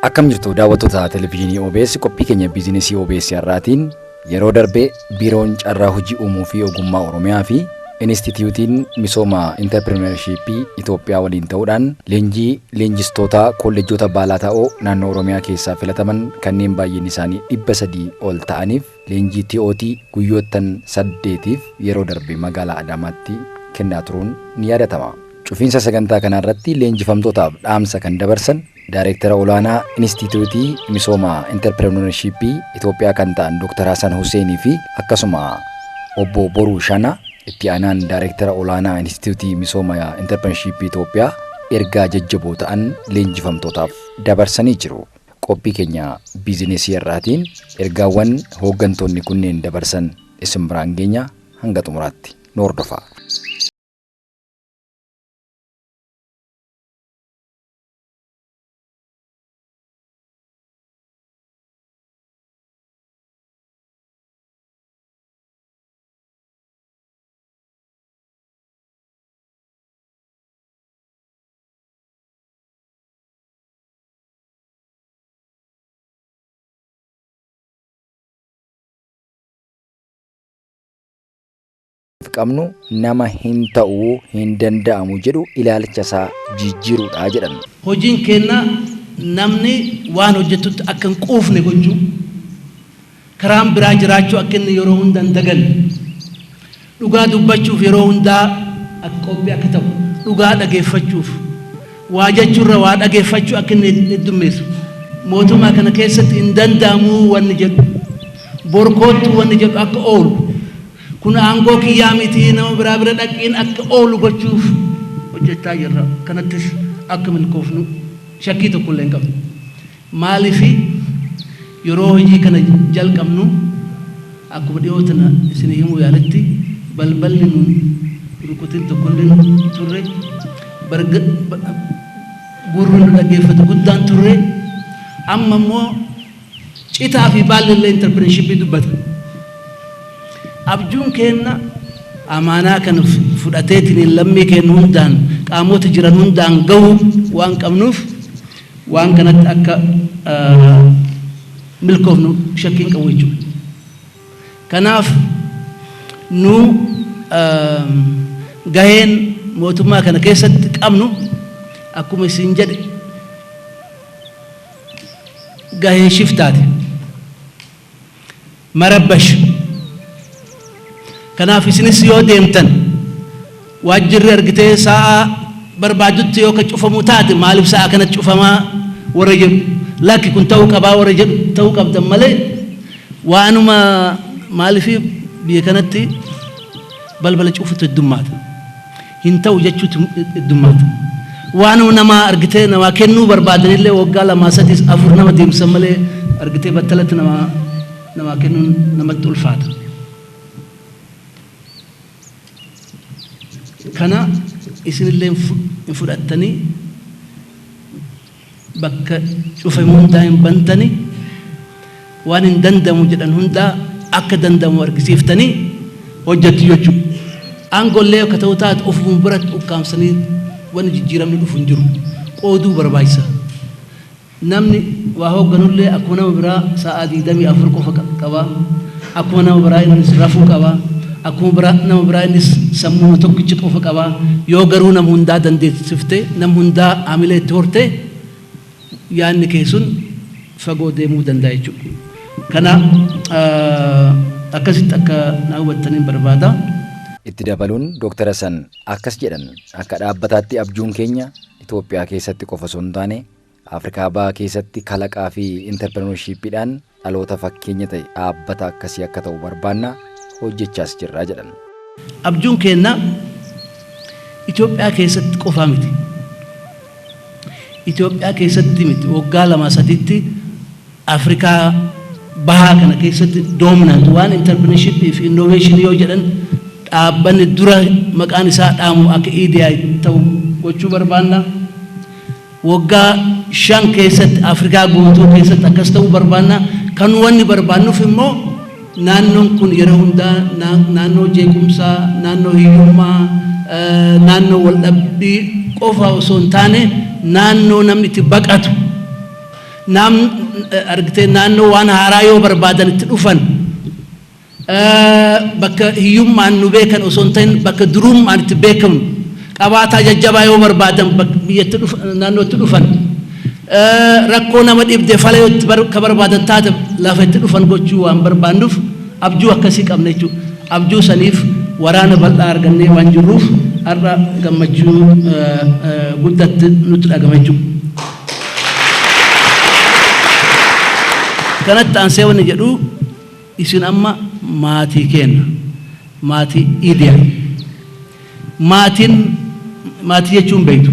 Akkam jirtu daawwattoota televezyiinii OBS? Qophii keenya biizinesii OBS har'aatiin, yeroo darbe Biiroon Carraa Hojii Uumuu fi Ogummaa Oromiyaa fi Inistituutiin Misooma Intarpirineershiippii Itoophiyaa waliin ta'uudhaan leenjii leenjistoota kolleejjota baalaa ta'oo naannoo Oromiyaa keessaa filataman kanneen baay'een isaanii 300 ol ta'aniif leenjii TOT guyyoottan 8f yeroo darbe magaalaa Adaamaatti kennaa turuun ni yaadatama. Cufiinsa sagantaa kanaa irratti leenjifamtootaaf dhaamsa kan dabarsan Daayireektara olaanaa Inistituutii Misooma Intarpirineershiippii Itoophiyaa kan ta'an Dr. Hasan Huseenii fi akkasuma obbo Boruu Shana, itti aanaan Daayireektara olaanaa Inistituutii Misooma Intarpirineershiippii Itoophiyaa, ergaa jajjaboo ta'an leenjifamtootaaf dabarsanii jiru. Qophii keenya biizinesii har'aatiin ergaawwan hooggantoonni kunneen dabarsan isin biraan geenya. Hanga xumuraatti nu hordofaa. Qabnu nama hin ta'uu hin danda'amu jedhu ilaalcha isaa jijjiiruudha jedhan. Hojiin keenya namni waan hojjetutti akka hin quufne gochuu, karaan biraa jiraachuu akka inni yeroo hunda hin daganne, dhugaa dubbachuuf yeroo hundaa akka qophii akka ta'u, dhugaa dhageeffachuuf, waa jechuurra waa dhageeffachuu akka inni heddummeessu, mootummaa kana keessatti hin danda'amuu wanni jedhu, borkoottu wanni jedhu akka oolu, kun aangoo kiyyaa miti, nama biraa bira dhaqiin akka oolu gochuuf hojjechaa jirra. Kanattis akka milkoofnu shakkii tokko illee hin qabnu. Maaliifi, yeroo hojii kana jalqabnu, akkuma dhiyoo tana isin himuu yaaletti, balballi nun rukutin tokkollee turre, gurri nu dhaggeeffatu guddaan turre. Amma immoo citaa fi baalli illee entrepreneurship dubbata. Abjuun keenna amaanaa kana fudhateetiin lammii keenya hundaan, qaamota jiran hundaan gahuu waan qabnuuf, waan kanatti akka milkoofnu shakkiin qabu jechuudha. Kanaaf nu gaheen mootummaa kana keessatti qabnu, akkuma isin jedhe, gahee shiftaati. Marabbash. Kanaaf isinis yoo deemtan, waajjirri argitee sa'a barbaadutti yoo ka cufamu taate, maaliif sa'a kanatti cufamaa warra jedhu, lakki kun ta'uu qabaa warra jedhu ta'uu qabdan malee, waanuma maaliif biyya kanatti balbala cufutu heddummaata. Hin ta'u jechuutu heddummaata. Waanuma namaa argitee namaa kennuu barbaadanillee waggaa 2, 3, 4 nama deemsan malee, argitee battalatti namaa kennuun namatti ulfaata. Kana isinillee hin fudhattanii, bakka cufamu hundaa hin bantanii, waan hin danda'amu jedhan hundaa akka danda'amu argisiiftanii hojjettu jechuudha. Aangollee akka ta'u taate, ofuma biratti ukkaamsanii wanni jijjiiramni dhufu hin jiru. Qooduu barbaachisa. Namni waa hoogganullee akkuma nama biraa sa'aa 24 qofa qaba. Akkuma nama biraa innis rafuu qaba. Akkuma biraa nama biraa innis sammuu tokkicha qofa qaba. Yoo garuu nama hundaa dandeessiftee, nama hundaa hamilee itti hortee, yaadni kee sun fagoo deemuu danda'a jechuudha. Kana akkasitti akka na hubattaniin barbaada. Itti dabaluun Dooktar Hasan akkas jedhan: akka dhaabbataatti abjuun keenya Itoophiyaa keessatti qofa osoo hin taane Afrikaa Bahaa keessatti kalaqaa fi intarpirineershiippiidhaan dhaloota fakkeenya ta'e dhaabbata akkasii akka ta'u barbaanna, hojjechaas jirra jedhan. Abjuun keenya Itoophiyaa keessatti qofaa miti. Itoophiyaa keessatti miti, waggaa 2 3tti Afrikaa Bahaa kana keessatti dominant waan entrepreneurship fi innovation yoo jedhan dhaabbanni dura maqaan isaa dhaamu akka EDI ta'u gochuu barbaanna. Waggaa 5 keessatti Afrikaa guutuu keessatti akkas ta'uu barbaanna. Kan wanni barbaannuuf immoo naannoon kun yeroo hundaa naannoo jeequmsaa, naannoo hiyyummaa, naannoo waldhabbii qofa osoo hin taane, naannoo namni itti baqatu. Naam argitee naannoo waan haaraa yoo barbaadan itti dhufan, bakka hiyyummaan nu beekan osoo hin ta'in bakka durummaan itti beekamu, qabaataa jajjabaa yoo barbaadan biyyatti naannootti dhufan, rakkoo nama dhibde fala yoo itti ka barbaadan taate lafa itti dhufan gochuu waan barbaannuuf abjuu akkasii qabna jechuudha. Abjuu saniif waraana bal'aa argannee waan jirruuf har'a gammachuu guddatti nutti dhagama jechuudha. Kanatti aansee wanni jedhu, isin amma maatii keenya, maatii idiya. Maatiin maatii jechuun beektu.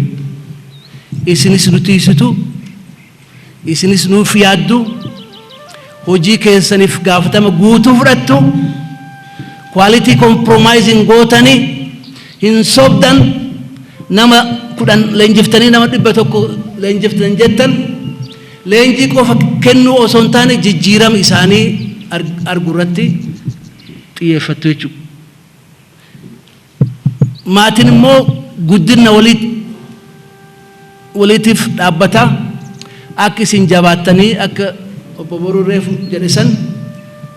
Isinis nu tiisitu, isinis nuuf yaaddu, hojii keessaniif gaafatama guutuu fudhattu, quality compromising gootanii hin sobdan, nama 10 leenjiftanii nama 100 leenjiftan jettan, leenjii qofa kennuu osoo hin taane jijjiirama isaanii argu irratti xiyyeeffattu jechuudha. Maatiin immoo guddina waliitiif dhaabbata. Akka isin jabaattanii, akka obbo Boruu reefu jedhe san,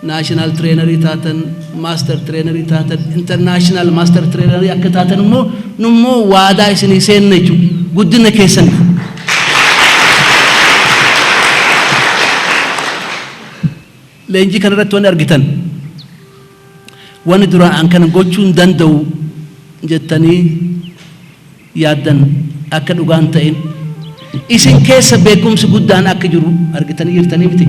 national trainerii taatan, master trainerii taatan, international master trainerii akka taatan immoo nummoo waadaa isinii seenna jechuudha guddina keessaniif. Leenjii kanarratti wanni argitan, wanni duraan an kana gochuu hin danda'u jettanii yaaddan akka dhugaan ta'in, isin keessa beekumsi guddaan akka jiru argitanii jirtanii miti.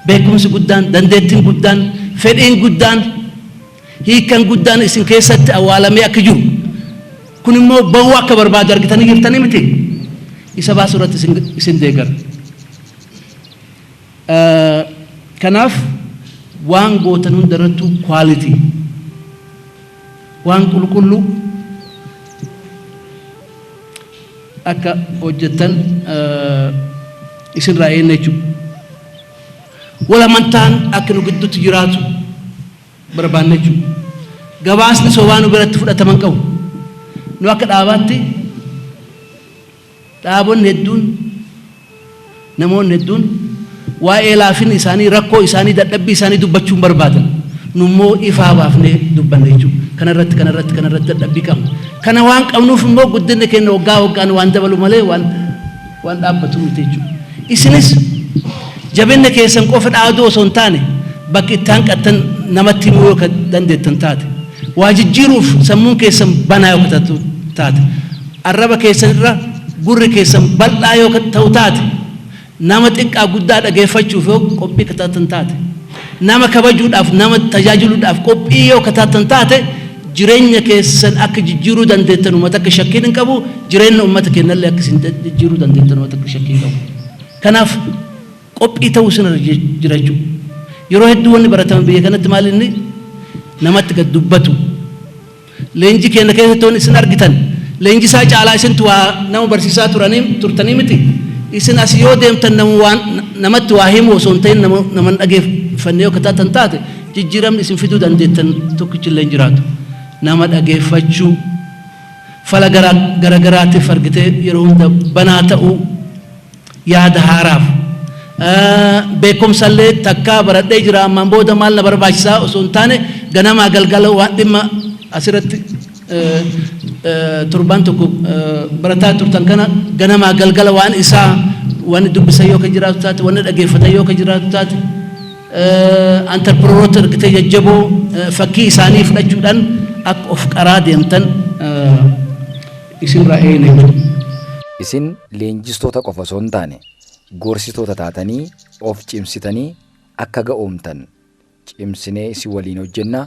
Beekumsi guddaan, dandeettiin guddaan, fedhiin guddaan, hiikkan guddaan isin keessatti awwaalamee akka jiru, kun immoo bahuu akka barbaadu argitanii jirtanii miti. Isa baasuu irratti isin deeggara. Kanaaf waan gootan hundarrattuu quality, waan qulqulluu akka hojjettan isinirraa eegna jechuudha. Wal amantaan akka nu gidduutti jiraatu barbaanna jechuudha. Gabaasni sobaa nu biratti fudhataman qabu. Nu akka dhaabaatti, dhaabonni hedduun, namoonni hedduun waa'ee laafina isaanii, rakkoo isaanii, dadhabbii isaanii dubbachuu hin barbaadan. Nummoo ifaa baafnee dubbanna jechuudha. Kanarratti, kanarratti, kanarratti dadhabbii qabna. Kana waan qabnuuf immoo guddinni keenya waggaa waggaan waan dabalu malee waan dhaabbatu miti jechuudha. Isinis jabinna keessan qofa dhaaduu osoo hin taane bakka itti hanqattan namatti himuu yoo dandeettan taate, waa jijjiiruuf sammuun keessan banaa yoo taate, arraba keessan irra gurri keessan bal'aa yoo ta'u taate, nama xiqqaa guddaa dhageeffachuuf yoo qophii kataatan taate, nama kabajuudhaaf, nama tajaajiluudhaaf qophii yoo kataatan taate, jireenya keessan akka jijjiiruu dandeettan uummata akka shakkiin hin qabu. Jireenya uummata keenyallee akka isin jijjiiruu dandeettan uummata akka shakkiin qabu. Kanaaf qophii ta'uu isin jira jechuudha. Yeroo hedduu wanni baratame biyya kanatti maal inni namatti gad dubbatu. Leenjii keenya keessatti wanni isin argitan, leenjisaa caalaa isintu waa nama barsiisaa turanii turtanii miti. Isin as yoo deemtan nama waan namatti waa himu osoo hin ta'in nama hin dhageeffanne yoo taatan taate, jijjiiramni isin fiduu dandeettan tokkichillee hin jiraatu. Nama dhageeffachuu, fala gara garaatiif argitee yeroo hunda banaa ta'uu, yaada haaraaf, beekumsallee takkaa baradhee jira, ammaan booda maal na barbaachisaa osoo hin taane, ganamaa galgala waan dhimma asirratti torbaan tokko barataa turtan kana ganamaa galgala waan isaa wanni dubbisan yoo ka jiraatu taate, wanni dhageeffatan yoo ka jiraatu taate, entrepreneuroota argitee jajjaboo fakkii isaanii fudhachuudhaan akka of qaraa deemtan isinirraa eegna jechuudha. Isin leenjistoota qofa osoo hin taane gorsitoota taatanii of cimsitanii akka ga'oomtan cimsinee isin waliin hojjenna,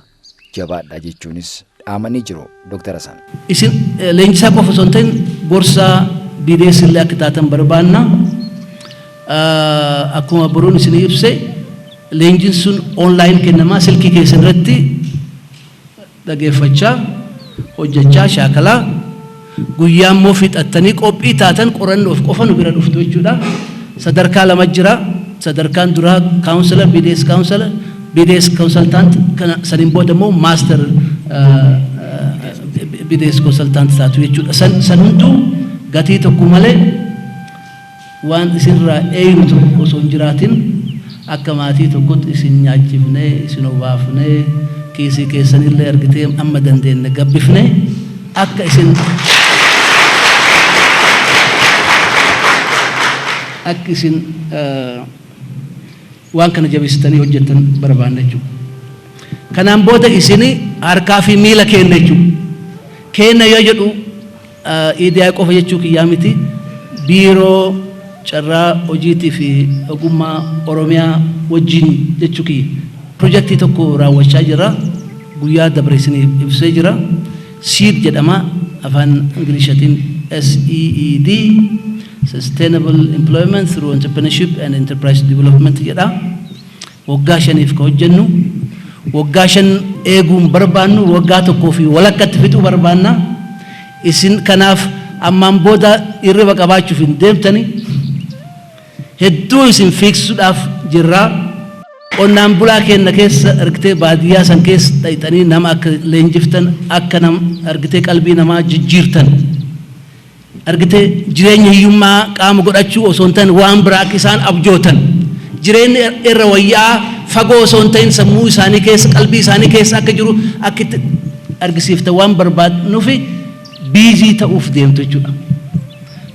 jabaadha jechuunis dhaamanii jiru Dr. Hasan. Isin leenjisaa qofa osoo hin ta'in gorsaa BDS illee akka taatan barbaanna. Akkuma boruun isinii ibse, leenjiin sun online kennamaa, silkii keessan irratti dhageeffachaa, hojjechaa, shaakalaa, guyyaa immoo fixattanii qophii taatan qorannoof qofa nu bira dhuftu jechuudha. Sadarkaa lama jira. Sadarkaan duraa counselor, BDS counselor, BDS consultant, kana saniin booda immoo master BDS consultant taatu jechuudha. San hunduu gatii tokko malee. Waan isinirraa eeynu tokko osoo hin jiraatin akka maatii tokkotti isin nyaachifnee, isin obaafnee, kiisii keessanillee argitee amma dandeenye gabbifnee akka isin akka isin waan kana jabeessitanii hojjettan barbaanna jechuudha. Kanaan booda isin harkaa fi miila keenna jechuudha. Keenna yoo jedhu EDI qofa jechuu kiyyaa miti. Biiroo Carraa Hojiitii fi Ogummaa Oromiyaa wajjin jechuu kiyya. Pirojektii tokko raawwachaa jira. Guyyaa dabre isiniif ibsee jira. SEED jedhama, afaan Ingiliishatiin SEED, Sustainable Employment Through Entrepreneurship and Enterprise Development jedha. Waggaa 5f ka hojjennu. Waggaa 5 eeguu hin barbaannu, waggaa tokkoo fi walakkatti fixuu barbaanna. Isin kanaaf ammaan booda hirriba qabaachuuf hin deemtani. Hedduu isin fiigsisuudhaaf jirra. Qonnaan bulaa keenna keessa argitee baadiyyaa san keessa dhayxanii nama akka leenjiftan, akka nam argitee qalbii namaa jijjiirtan, argitee jireenya hiyyummaa qaama godhachuu osoo hin ta'in waan biraa akka isaan abjootan, jireenyi irra wayyaa fagoo osoo hin ta'in sammuu isaanii keessa, qalbii isaanii keessa akka jiru akka itti argisiiftan waan barbaadnufi busy ta'uuf deemtu jechuudha.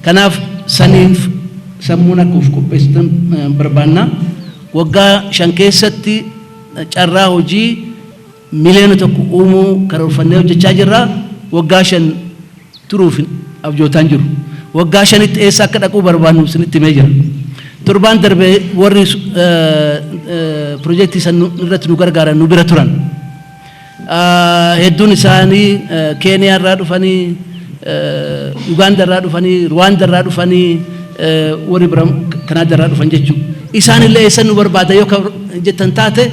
Kanaaf saniif sammuun akka of qopheessitan barbaanna. Waggaa 5 keessatti carraa hojii 1 miliyoona uumuu karoorfannee hojjechaa jirra. Waggaa 5 turuuf abjootaan jiru. Waggaa 5tti eessa akka dhaquu barbaannu isinitti himee jira. Torbaan darbe warri pirojektii san irratti nu gargaaran nu bira turan. Hedduun isaanii Keeniyaa irraa dhufanii, Ugaanda irraa dhufanii, Ruwaanda irraa dhufanii, warri bira Kanaadaa irraa dhufan jechuudha. Isaan illee eessa nu barbaada yoo jettan taate,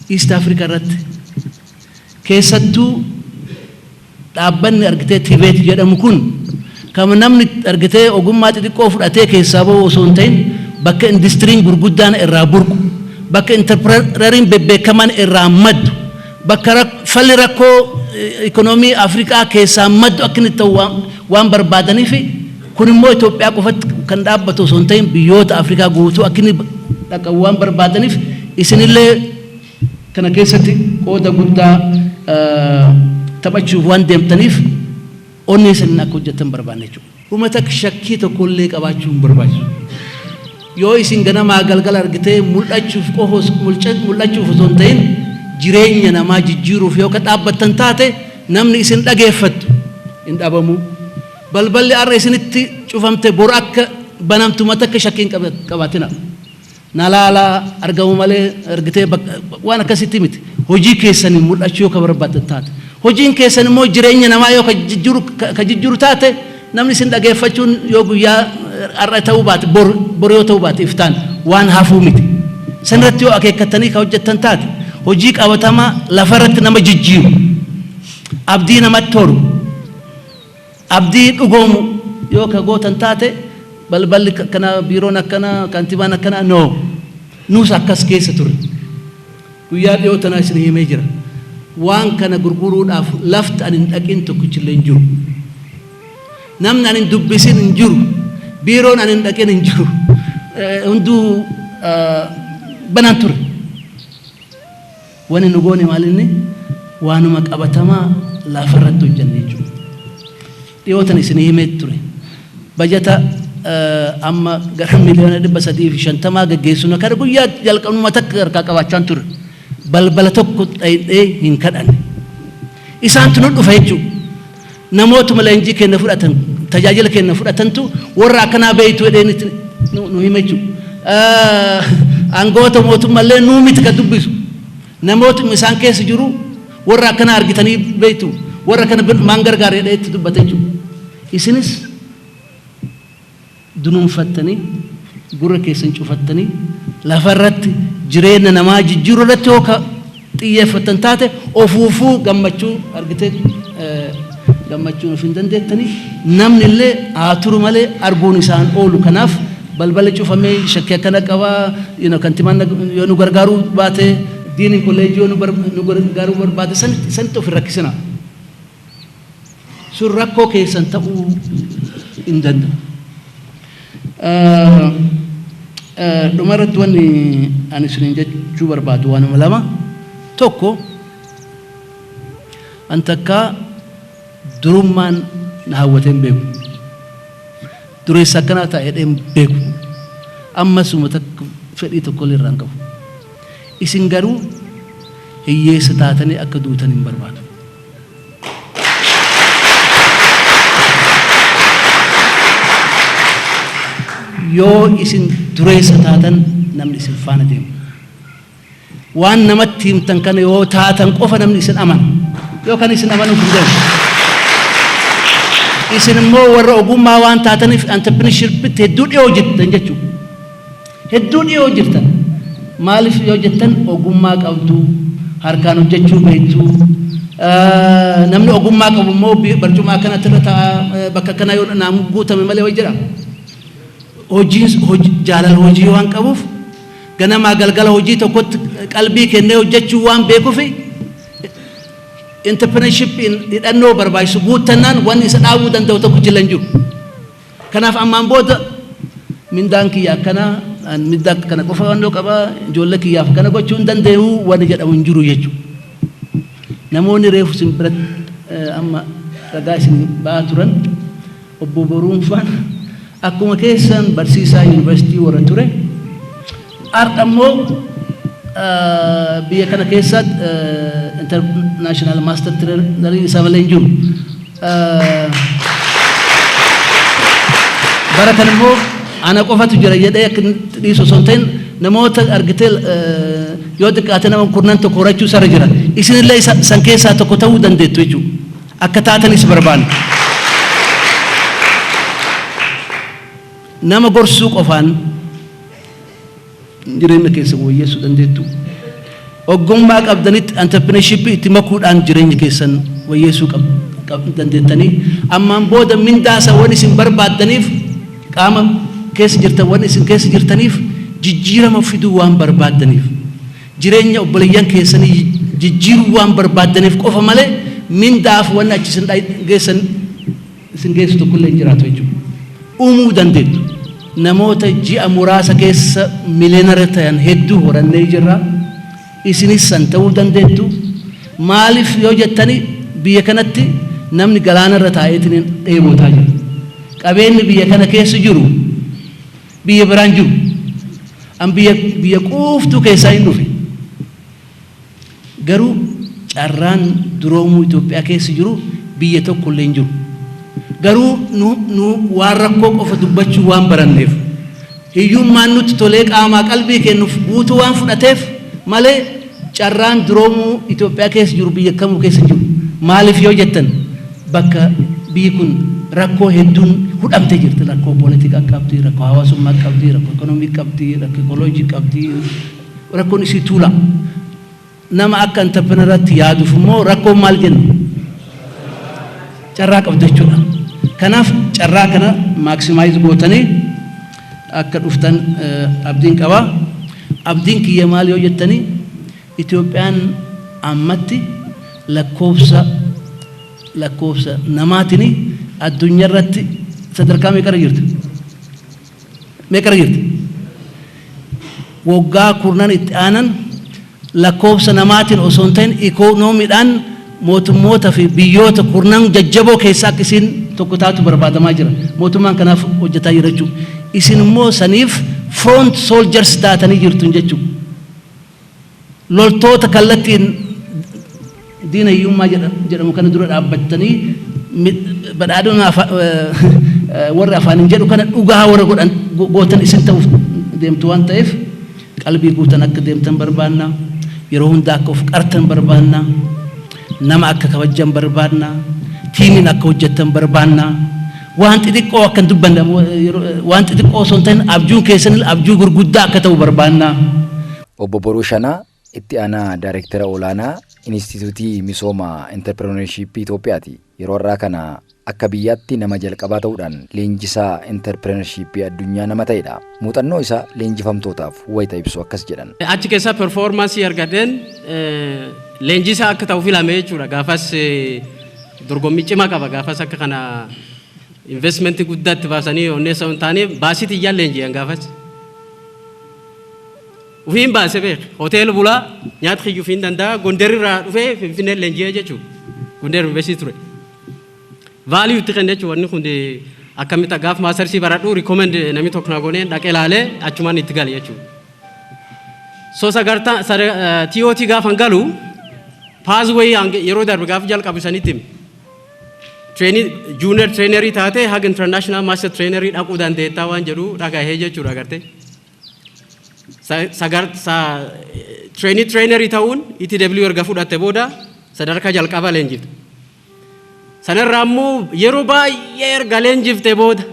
East Africa irratti keessattuu dhaabbanni argitee TVET jedhamu kun kan namni argitee ogummaa xixiqqoo fudhatee keessaa bahu osoo hin ta'in, bakka industiriin gurguddaan irraa burqu, bakka entrepreneuriin bebbeekaman irraa maddu, bakka falli rakkoo ikonoomii Afrikaa keessaa maddu akka inni ta'u waan barbaadaniif, kun immoo Itoophiyaa qofatti kan dhaabbatu osoo hin ta'in biyyoota Afrikaa guutuu akka inni dhaqabu waan barbaadaniif, isinillee kana keessatti qooda guddaa taphachuuf waan deemtaniif onni isin akka hojjettan barbaanne jechuudha. Uummata shakkii tokkollee qabaachuu hin barbaachisu. Yoo isin ganamaa galgala argitee mul'achuuf qofa, mul'achuuf osoo hin ta'in jireenya namaa jijjiiruuf yoo ka dhaabbattan taate, namni isin dhageeffattu hin dhabamu. Balballi har'a isinitti cufamte bor akka banamtu mata akka shakkii hin qabaatina. Na laalaa argamu malee argitee waan akkasitti miti. Hojii keessanii mul'achuu yoo ka barbaaddan taate. Hojiin keessan immoo jireenya namaa yoo ka jijjiiru taate, namni isin dhageeffachuun yoo guyyaa har'a ta'uu baate bor, bor yoo ta'uu baate iftaan waan hafuu miti. Sanirratti yoo akeekkattanii ka hojjettan taate, hojii qabatamaa lafarratti nama jijjiiru, abdii namatti horu, abdii dhugoomu yoo ka gootan taate, balballi akkana, biiroon akkana, kantiibaan akkana, no, nuus akkas keessa ture. Guyyaa dhiyoo tanaa isin himee jira. Waan kana gurguruudhaaf lafti ani hin dhaqin tokkichillee hin jiru. Namni ani hin dubbisin hin jiru. Biiroon ani hin dhaqin hin jiru. Hunduu banaan ture. Wani nu goone maalinni waanuma qabatamaa lafarratti hojjenne jechuudha. Dhiyootan isin himee ture. Bajata amma gara 350,000,000 gaggeessinu kana guyyaa jalqabnuma takka harkaa qabaachaan ture. Balbala tokko dhayidhee hin kadhanne. Isaantu nu dhufa jechuudha. Namootuma leenjii keenya fudhatan, tajaajila keenya fudhatantu warra akkanaa beeytu jedheen nu hima jechuudha. Aangoota mootummaallee nuu miti kan dubbisu. Namootuma isaan keessa jiru warra akkanaa argitanii beeytu, warra kana maan gargaara jedhee itti dubbata jechuudha. Isinis dunuunfattanii, gurra keessan cufattanii, lafarratti jireenya namaa jijjiiruu irratti yoo ka xiyyeeffattan taate, ofuufuu gammachuu argitee gammachuun of hin dandeettanii, namni illee haa turu malee arguun isaan oolu. Kanaaf balbala cufamee shakkii akkana qabaa, kantiibaan yoo nu gargaaruu baate, diiniin kolleejjii yoo nu gargaaruu barbaade, sanitti of hin rakkisina. Sun rakkoo keessan ta'uu hin danda'u. Dhumarratti wanni ani isiniin jechuu barbaadu waanuma lama. Tokko, an takkaa durummaan na hawwatee hin beeku. Dureessa akkanaa ta'a jedhee hin beeku. Ammasuma takka fedhii tokkollee irraa hin qabu. Isin garuu hiyyeessa taatanii akka duutan hin barbaadu. Yoo isin dureessa taatan namni isin faana deema. Waan namatti himtan kana yoo taatan qofa namni isin amana. Yoo kan isin amanuuf hin deemu. Isin immoo warra ogummaa waan taataniif entrepreneurship hedduu dhiyoo jirtan jechuudha. Hedduu dhiyoo jirtan. Maaliif yoo jettan, ogummaa qabdu, harkaan hojjechuu beektu. Namni ogummaa qabu immoo barcuma akkanatti irra taa'a, bakka akkanaa yoo naamu guutame malee wayi jedha. Hojiin jaalala hojii waan qabuuf, ganamaa galgala hojii tokkotti qalbii kennee hojjechuu waan beekuuf, entrepreneurship hidhannoo barbaachisu guuttannaan wanni isa dhaabuu danda'u tokko jilla hin jiru. Kanaaf ammaan booda mindaan kiyya akkanaa, mindaa kana qofa wannoo qaba, ijoollee kiyyaaf kana gochuu hin danda'u wanni jedhamu hin jiru jechuudha. Namoonni reefu isin biratti amma ragaa isin ba'aa turan, obbo Boruunfaan akkuma keessan barsiisaa yuunivarsiitii warra ture, har'a immoo biyya kana keessatti international master trainer isaa malee hin jiru. Bara kan immoo ana qofatu jira jedhee akka dhiisu osoo hin ta'in, namoota argitee yoo xiqqaate nama kurnan tokko horachuu isarra jira. Isinillee san keessaa tokko ta'uu dandeettu jechuudha. Akka taatanis barbaanna. Nama gorsuu qofaan jireenya keessa wayyeessuu dandeettu. Ogummaa qabdanitti entrepreneurship itti makuudhaan jireenya keessan wayyeessuu dandeettanii, ammaan booda mindaa isa waan isin barbaaddaniif, qaama keessa jirtan waan isin keessa jirtaniif, jijjiirama fiduu waan barbaaddaniif, jireenya obboleeyyan keessanii jijjiiruu waan barbaaddaniif qofa malee mindaaf wanni achi isin geessan isin geessu tokkollee hin jiraatu jechuudha. Uumuu dandeettu. Namoota ji'a muraasa keessa millionaire ta'an hedduu horannee jirra. Isinis san ta'uu dandeettu. Maaliif yoo jettani, biyya kanatti namni galaanarra taa'eetiin dheebotaa jira. Qabeenyi biyya kana keessa jiru biyya biraan jiru. An biyya quuftuu keessaa hin dhufe. Garuu carraan duroomuu Itoophiyaa keessa jiru biyya tokko illee hin jiru. Garuu nu waan rakkoo qofa dubbachuu waan baranneef, hiyyummaan nutti tolee qaamaa qalbii kennuuf guutuu waan fudhateef malee, carraan duroomuu Itoophiyaa keessa jiru biyya kamuu keessa hin jiru. Maaliif yoo jettan, bakka biyyi kun rakkoo hedduun hudhamtee jirti. Rakkoo poolitikaa qabdi, rakkoo hawaasummaa qabdi, rakkoo ekonomii qabdi, rakkoo ekoloojii qabdi, rakkoon isii tuula. Nama akka entrepreneuraatti yaaduuf immoo rakkoon maal jenna? Carraa qabdu jechuudha. Kanaaf carraa kana maximize gootanii akka dhuftan abdiin qaba. Abdiin kiyya maal yoo jettanii, Itoophiyaan ammatti lakkoofsa namaatiin addunyaa irratti sadarkaa meeqarra jirti? Meeqarra jirti? Waggaa 10 itti aanan lakkoofsa namaatiin osoo hin ta'in ikoonomiidhaan mootummoota fi biyyoota kurnan jajjaboo keessaa akka isiin tokko taatu barbaadamaa jira. Mootummaan kanaaf hojjetaa jira jechuudha. Isin immoo saniif front soldiers taatanii jirtu jechuudha. Loltoota kallattiin diina hiyyummaa jedhamu kana dura dhaabbattanii badhaadhina warri afaaniin jedhu kana dhugaa warra godhan gootan isin ta'uuf deemtu waan ta'eef, qalbii guutan akka deemtan barbaanna. Yeroo hundaa akka of qartan barbaanna. Nama akka kabajjan barbaanna. Teamiin akka hojjettan barbaanna. Waan xixiqqoo akka hin dubbanne, waan xixiqqoo osoo hin ta'in abjuun keessan abjuu gurguddaa akka ta'u barbaanna. Obbo Boruu Shanaa, itti aanaa daayireektara olaanaa Inistituutii Misooma Interpiroonershiippii Itoophiyaati. Yeroo har'aa kana akka biyyaatti nama jalqabaa ta'uudhaan leenjisaa interpiroonershiippii addunyaa nama ta'edha. Muuxannoo isaa leenjifamtootaaf wayita ibsu akkas jedhan. Achi keessa performance argadheen leenjisaa akka ta'u filame jechuudha. Gaafas dorgommii cimaa qaba. Gaafas akka kana Investmentii guddaa itti baasanii onneessa hin taane baasii xiyyaan leenji'an gaafas. Ufiin baase beek, hoteela bulaa, nyaata kiyyu ufiin danda'a, Gondar irraa dhufee Finfinnee leenji'ee jechuudha. Gondar University ture. Value itti kenne jechuudha. Wanni kun akkamitti gaaf mastersii baradhu recommend namni tokko na goonee dhaqee laalee achumaan itti gale jechuudha. So sagartaa TOT gaafan galu pathway yeroo darbe gaaf jalqabu sanitti hime. Trainee, junior trainerii taate haga international master trainerii dhaquu dandeettaa waan jedhu dhagahee jechuudha agartee. Trainee trainerii ta'uun ETW erga fudhatte booda sadarkaa jalqaba leenjifte. Sanarraa immoo yeroo baay'ee erga leenjifte booda,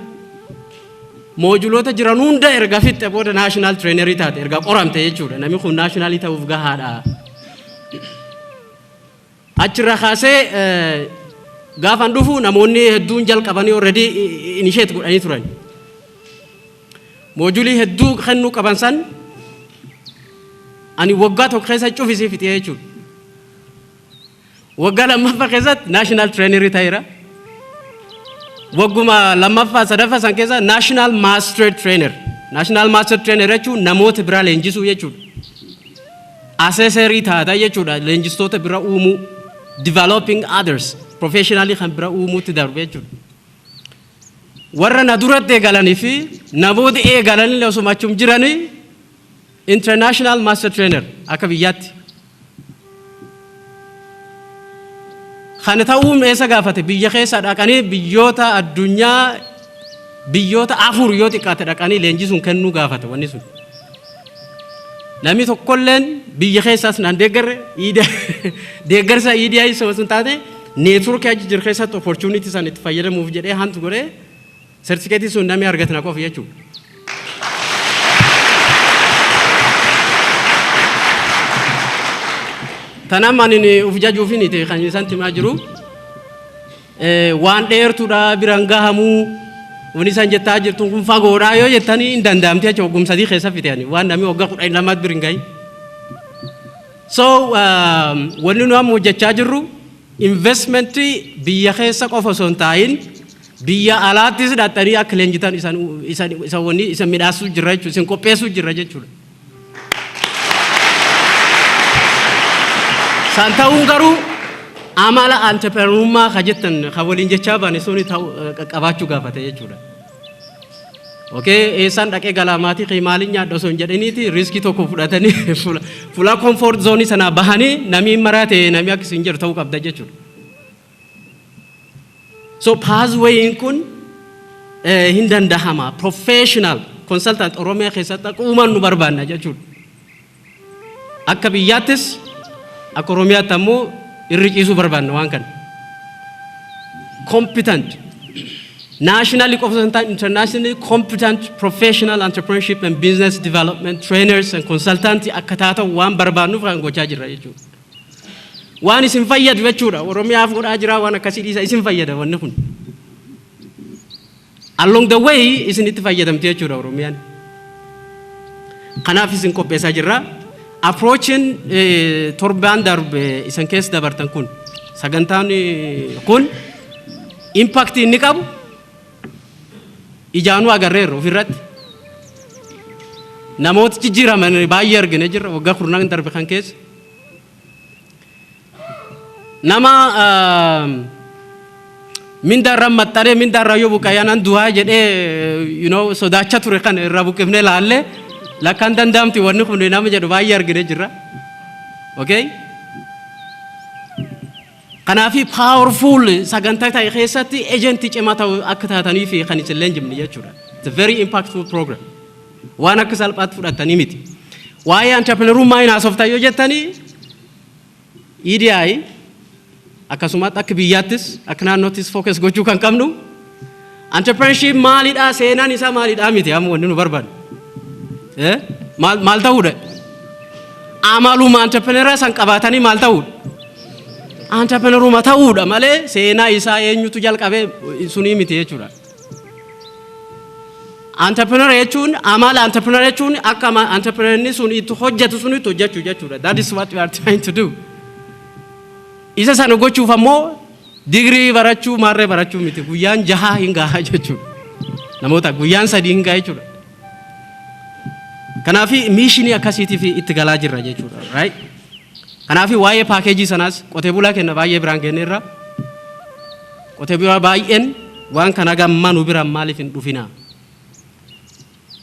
moojuloota jiran hunda erga fixxe booda, national trainerii taate, erga qoramte jechuudha. Namni kun nationalii ta'uuf gahaadha. Achirra kaasee gaafan dhufu namoonni hedduun jalqabanii already initiate godhanii turan. Moojulii hedduu kennuu qaban san ani waggaa tokko keessa cufisii fixee jechuudha. Waggaa lammaffaa keessatti national trainerii ta'eera. Wagguma lammaffaa sadaffaa san keessa national master trainer. National master trainer jechuun namoota biraa leenjisuu jechuudha. Assessorii taata jechuudha, leenjistoota bira uumuu, developing others professionally kan bira uumuutti darbe jechuudha. Warra na duratti eegalanii fi namoota eegalanillee osuma achum jiranii international master trainer akka biyyaatti. Kana ta'uun eessa gaafate? Biyya keessa dhaqanii biyyoota addunyaa biyyoota afur yoo xiqqaate dhaqanii leenjisuun kennuu gaafate wanni sun. Namni tokkolleen biyya keessaas naan deeggarre, deeggarsa EDI sun taate, networkii achi jiru keessatti opportunity san itti fayyadamuuf jedhee hantu godhee certificateii sun namni argate na qofa jechuudha. Tanaaf ani uf jajuufin kan isaan timaa jiru. Waan dheertuudha biraan gahamuu, wanni isaan jettaa jirtu kun fagoodha yoo jettanii, hin danda'amte jechuudha. Waggum 3 keessa fiteani waan namni waggaa 12tti bira hin gahin. So wanni nu amma hojjechaa jirru investmentii biyya keessa qofa osoo hin taa'in biyya alaattis hidhattanii akka leenjitan isan isan isan wanni isan midhaasuu jirra jechuudha, isin qopheessuu jirra jechuudha. San ta'uun garuu amala entrepreneurummaa ka jettan ka waliin jechaa baane suni ta'u qabaachuu gaafate jechuudha. Okay, eessaan dhaqee galaa, maatii kee maaliin nyaadha osoo hin jedhiniiti riskii tokko fudhatanii fuula comfort zone sanaa bahanii namni maraate namni akka isin jedhu ta'uu qabda jechuudha. So pathwayin kun hin dandahama. Professional consultant Oromiyaa keessatti akka uuman nu barbaanna jechuudha. Akka biyyaattis akka Oromiyaatti ammoo irri ciisuu barbaanna waan kana. Competent nationally qofa osoo hin taane internationally competent professional entrepreneurship and business development trainers and consultant akka taatan waan barbaannuuf kan gochaa jirra jechuudha. Waan isin fayyadu jechuudha. Oromiyaaf godhaa jira waan akkasii dhiisa, isin fayyada wanni kun. Along the way isinitti fayyadamte jechuudha Oromiyaan. Kanaaf isin qopheessaa jirra. Approachin torbaan darbe isin keessa dabartan kun, sagantaan kun impact inni qabu ijaanuu agarreerra ofirratti. Namoota jijjiiraman baay'ee argine jirra waggaa 10 darbe kan keessa. Nama mindaa irra maxxanee mindaa irraa yoo buqqa'ee du'aa jedhee sodaachaa ture kan irraa buqqifnee laallee lakkaan danda'amti wanni kun nama jedhu baay'ee argine jirra. Okay? Kanaafi powerful sagantaa ta'e keessatti agentii cimaa ta'u akka taatanii fi kan isin leenjifne jechuudha. It's a very impactful program. Waan akka salphaatti fudhatanii miti. Waa'ee entrepreneurummaa hin haasoftan yoo jettanii, EDI akkasumatti akka biyyaattis akka naannoottis focus gochuu kan qabnu entrepreneurship maalidha, seenaan isaa maalidha miti amma wanni nu barbaadu. Maal maal ta'uudha? Amaluma entrepreneuraa san qabaatanii maal ta'uudha? Entrepreneuruma ta'uudha malee seenaa isaa eenyutu jalqabee sunii miti jechuudha. Entrepreneur jechuun amala entrepreneur jechuun akka entrepreneurni sun itti hojjetu sun itti hojjechuu jechuudha. That is what we are trying to do. Isa sana gochuuf ammoo Digirii barachuu maarree barachuu miti, guyyaan 6 hin gahaa jechuudha. Namoota guyyaan 3 hin gahaa jechuudha. Kanaaf mission akkasiitiif itti galaa jirra jechuudha. Right? Kanaaf waa'ee paakeejii sanaas qotee bulaa kenna baay'ee biraan kenneerra. Qotee bulaa baay'een waan kana gammaa nu biraan maaliif hin dhufinaa?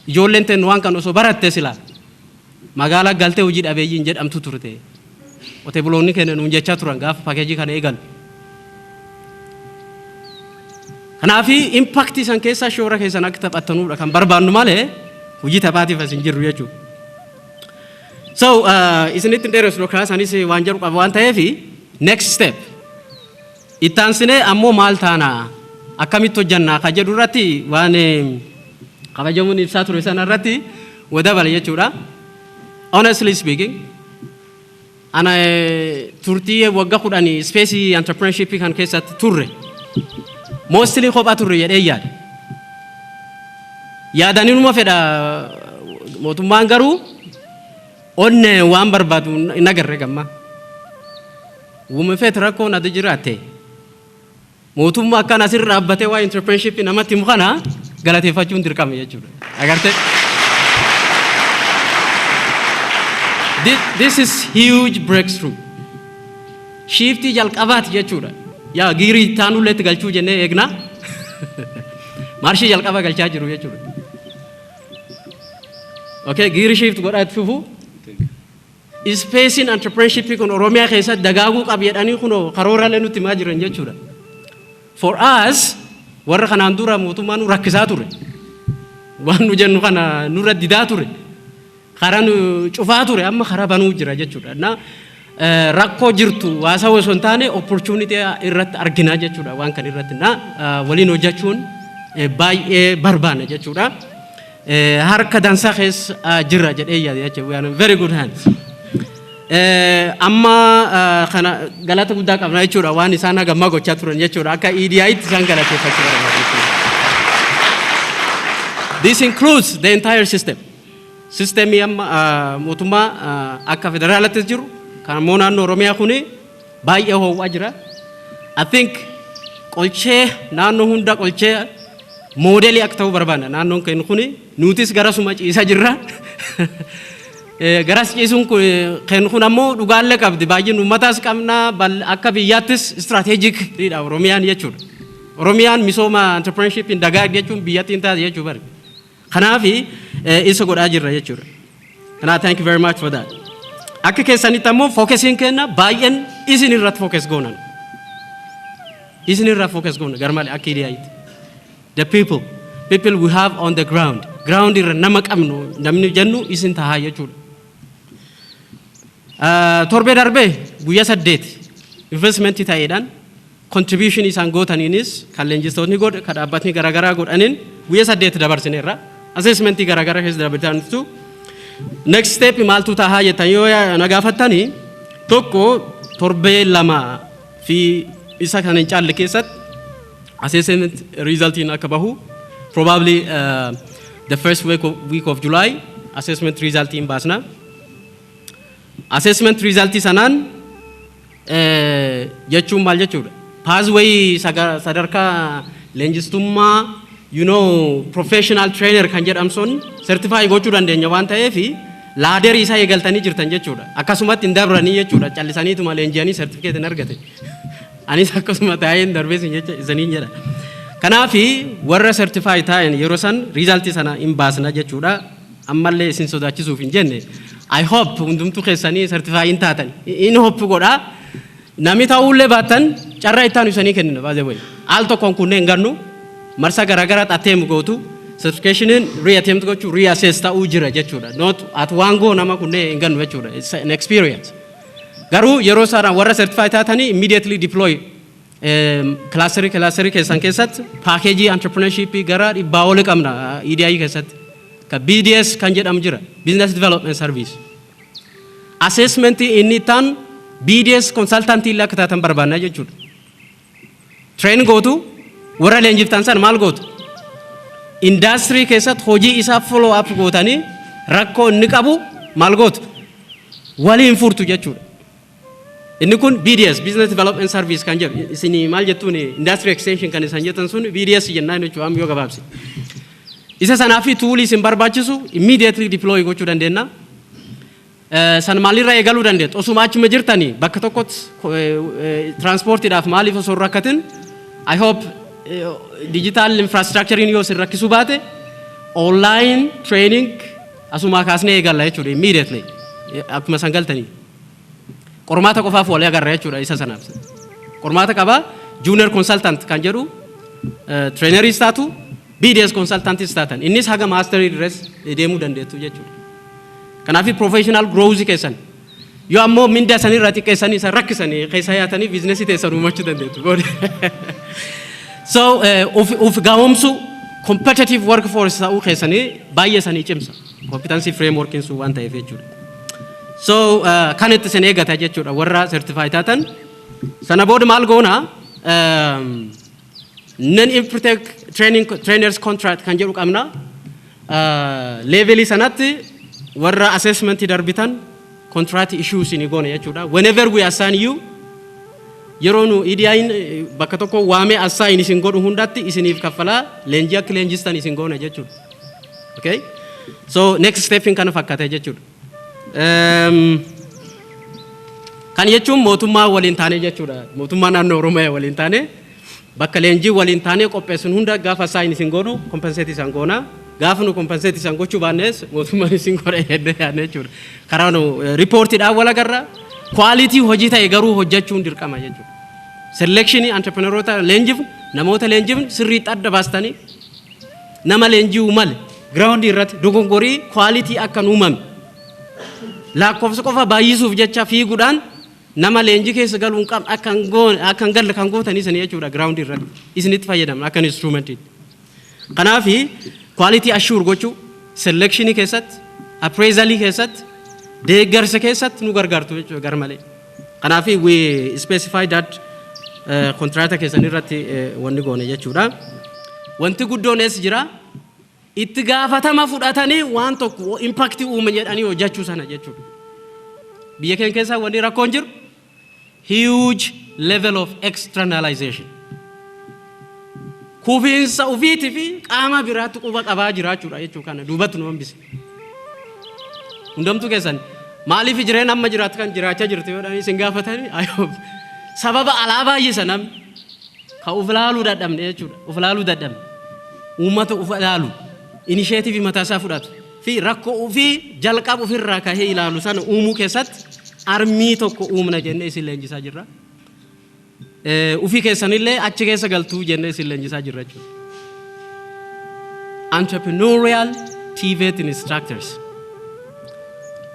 Ijoolleen teen waan kan osoo baratte silaa magaalaa galtee hojii dhabeeyyiin jedhamtu turte. Qotee buloonni keenya nuun jechaa turan gaafa paakeejii kana eegalu. Kanaaf impact san keessaa shoora keessan akka taphattanuudha kan barbaannu malee hojii taphaatiif as hin jirru jechuudha. So isinitti hin dheeressu, yookaan anis waan jedhu qaba waan ta'eef, next step ittaansinee ammoo maal taana, akkamitti hojjannaa kan jedhu irratti waan kabajamuun ibsaa ture sana irratti wadabale jechuudha. Honestly speaking, ana turtii waggaa 10 space entrepreneurship kan keessatti turre, mostly kophaa turre jedhee yaada. Yaadanii numa fedha, mootummaan garuu onne waan barbaadu hin agarre gamma. Wuma feet rakkoon ati jiraatte, mootummaa akkan asirra dhaabbatee waa entrepreneurship namatti himu kana galateeffachuun dirqama jechuudha. Agartee? This is huge breakthrough. Shiftii jalqabaati jechuudha. Yaa giirii taanullee itti galchuu jennee eegna. Maarshii jalqaba galchaa jiru jechuudha. Okay, giirii shift godhaa itti fufu. Spaceiin entrepreneurship kun Oromiyaa keessatti dagaaguu qaba jedhanii kunoo karooraalee nutti himaa jiran jechuudha. For us, warra kanaan dura mootummaa nu rakkisaa ture. Waan nu jennu kana nurra didaa ture. Karaa nu cufaa ture, amma karaa banuu jira jechuudha. Na rakkoo jirtu waasaa osoo hin taane opportunity irratti argina jechuudha waan kan irratti na waliin hojjechuun baay'ee barbaanna jechuudha. Harka dansaa keessa jirra jedhee yaada jechuudha. We are in very good hands. Amma kana galata guddaa qabna jechuudha, waan isaan hagammaa gochaa turan jechuudha. Akka EDI'tti isaan galateeffachuu barbaada jechuudha. This includes the entire system. Systemii amma mootummaa akka federaalattis jiru kan ammoo naannoo Oromiyaa kuni baay'ee ho'aa jira. I think qolchee naannoo hunda qolchee moodelii akka ta'uu barbaanna. Naannoon keenya kuni nutis garasuma ciisaa jirra. Garas ciisuun keenya kun ammoo dhugaallee qabdi. Baay'een uummataas qabna, akka biyyaattis strategicidha Oromiyaan jechuudha. Oromiyaan misooma entrepreneurship dagaag jechuun biyyattiin taate jechuu bari. Kanaaf isa godhaa jirra jechuudha. Kanaaf thank you very much for that. Akka keessanitti ammoo focusiin kenna baay'een isin irratti focus goonan. Isin irratti focus goona garmalee akka EDI'tti. The people, people we have on the ground. Ground irra nama qabnu, namni jennu isin tahaa jechuudha. Torbee darbee guyyaa 8 investmentii ta'eedhaan contribution isaan gootaniinis, kan leenjistoonni godhe, kan dhaabbatni garaagaraa godhaniin guyyaa 8 dabarsineerra. Assessmentii garaagaraa keessa dabartanitu. Next step maaltu tahaa jettan yoo na gaafattanii, tokko torbee 2 fi isa kan hin caalle keessatti assessment resultiin akka bahu, probably the first week of July assessment resultiin baasna. Assessment resultii sanaan jechuun maal jechuudha? Pathway sadarkaa leenjistummaa, professional trainer kan jedhamu sun certify gochuu dandeenya waan ta'eef, ladderii isaa eegaltanii jirtan jechuudha. Akkasumatti hin dabranii jechuudha. Callisaniituma leenji'anii certificate hin argate. Anis akkasuma taa'ee hin darbee isiniin jedha. Kanaaf warra certify ta'an yeroo san resultii sana hin baasna jechuudha. Ammallee isin sodaachisuuf hin jenne. I hope hundumtuu keessanii certify hin taatan. In hope godhaa. Namni ta'uullee baattan carraa itti aanu isanii kennina baasee wayi. Al tokkoon kunneen gannu marsa garaagaraa attempt gootu, certificationiin re-attempt gochuu, re-assess ta'uu jira jechuudha. Not at one go nama kunneen hin gannu jechuudha. It's an experience. Garuu yeroo sana warra certify taatanii immediately deploy clusterii keessan keessatti paakeejii entrepreneurship gara 100 oli qabna EDI keessatti. Ka BDS kan jedhamu jira, Business Development Service. Assessment inni ittaan BDS consultantii illee akka taatan barbaanna jechuudha. Train gootu, warra leenjiftan san maal gootu? Indaastirii keessatti hojii isaa follow up gootanii rakkoo inni qabu maal gootu? Waliin furtu jechuudha. Inni kun BDS, Business Development Service kan jedhu, isinii maal jettuun, Industry Extension kan isaan jettan sun BDS jennaan jechuudha amma yoo gabaabse. Isa sanaa fi toolii isin barbaachisu immediately deploy gochuu dandeenya. San maalirraa eegaluu dandeettu? Osuma achuma jirtanii bakka tokkotti transportiidhaaf maaliif osoo hin rakkatin, I hope digital infrastructurein yoo isin rakkisuu baate, online training asumaa kaasnee eegalla jechuudha immediately akkuma san galtanii. Qormaata qofaaf walii agarra jechuudha isa sanaaf. Qormaata qabaa, junior consultant kan jedhu traineris taatu, BDS consultantis taatan, innis haga masterii irras deemuu dandeettu jechuudha. Kanaaf professional growth keessan yoo ammoo mindaa sanirraa xiqqeessanii isa rakkisanii keessa yaatanii businessii teessan uumachuu dandeettu. So uf gahoomsu, competitive workforce ta'uu keessanii baay'ee sanii cimsa. Competency frameworkiin sun waan ta'eef jechuudha. So kan itti isin eegata jechuudha warra certify taatan. Sana booda maal goona? Non Infotech training trainers contract kan jedhu qabna. Levelii sanatti warra assessment darbitan contract issue isin goone jechuudha. Whenever we assign you, yeroo nu EDI'n bakka tokko waamee assign isin godhu hundatti isiniif kaffalaa, leenjii akka leenjistan isin goone jechuudha. Okay? So next step kana fakkaate jechuudha. Kan jechuun mootummaa waliin taane jechuudha. Mootummaa naannoo Oromiyaa waliin taane bakka leenjii waliin taanee qopheessun hunda gaafa assign isin godhu compensate isan goona. Gaafa nu compensate isan gochuu baannes mootummaan isin godha jennee yaadne jechuudha. Karaa nu reportiidhaan wal agarra. Quality hojii ta'e garuu hojjechuun dirqama jechuudha. Selectionii entrepreneuroota leenjifnu, namoota leenjifnu sirriitti adda baastanii, nama leenji'uu male groundii irratti dogongorii quality akka hin uumamne, lakkoofsa qofa baay'isuuf jecha fiiguudhaan nama leenjii keessa galuu hin qabne akka hin goone, akka hin galle kan gootanii sanii jechuudha, groundii irratti isinitti fayyadamna akka instrumentiitti. Kanaafi quality assure gochuu, selectionii keessatti, appraisalii keessatti, deeggarsa keessatti nu gargaartu jechuudha gar malee. Kanaafi we specify that kontraata keessan irratti wanni goone jechuudha. Wanti guddoon eessa jira? Itti gaafatama fudhatanii waan tokko impactii uume jedhanii hojjechuu sana jechuudha. Biyya keenya keessa wanni rakkoon jiru huge level of externalization. Kufiinsa ofiitii fi qaama biraatti quba qabaa jiraachuudha jechuu kana duubatti nu hambise. Hundamtuu keessan maaliif jireenya amma jiraatu kan jiraachaa jirtu yoo isin gaafatanii, sababa alaa baay'isa namni ka uf laaluu dadhabne jechuudha. Uf laaluu dadhabne. Uummata uf ilaalu, initiativii mataa isaa fudhatu fi rakkoo ofii jalqaba ofirraa kahee ilaalu sana uumuu keessatti armii tokko uumna jennee isin leenjisaa jirra. Ufii keessanillee achi keessa galtuu jennee isin leenjisaa jirra jechuudha. Entrepreneurial TVET instructors.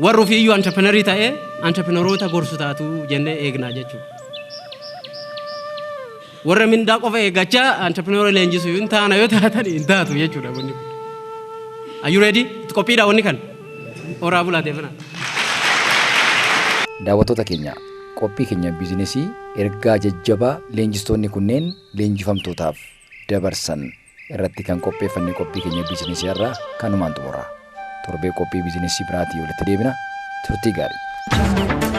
Warri ofiiyyuu entrepreneurii ta'ee entrepreneuroota gorsu taatu jennee eegnaa jechuudha. Warra mindaa qofa eeggachaa entrepreneur leenjisu hin taana yoo taatan, hin taatu jechuudha wanni kun. Are you ready? Itti qophiidha wanni kan? Horaa bulaa deefana. Daawwattoota keenya, qophii keenya businessii ergaa jajjabaa leenjistoonni kunneen leenjifamtootaaf dabarsan irratti kan qopheeffanne qophii keenya businessii irraa kanumaan xumurra. Torbee qophii businessii biraatii walitti deebina. Turtii gaarii.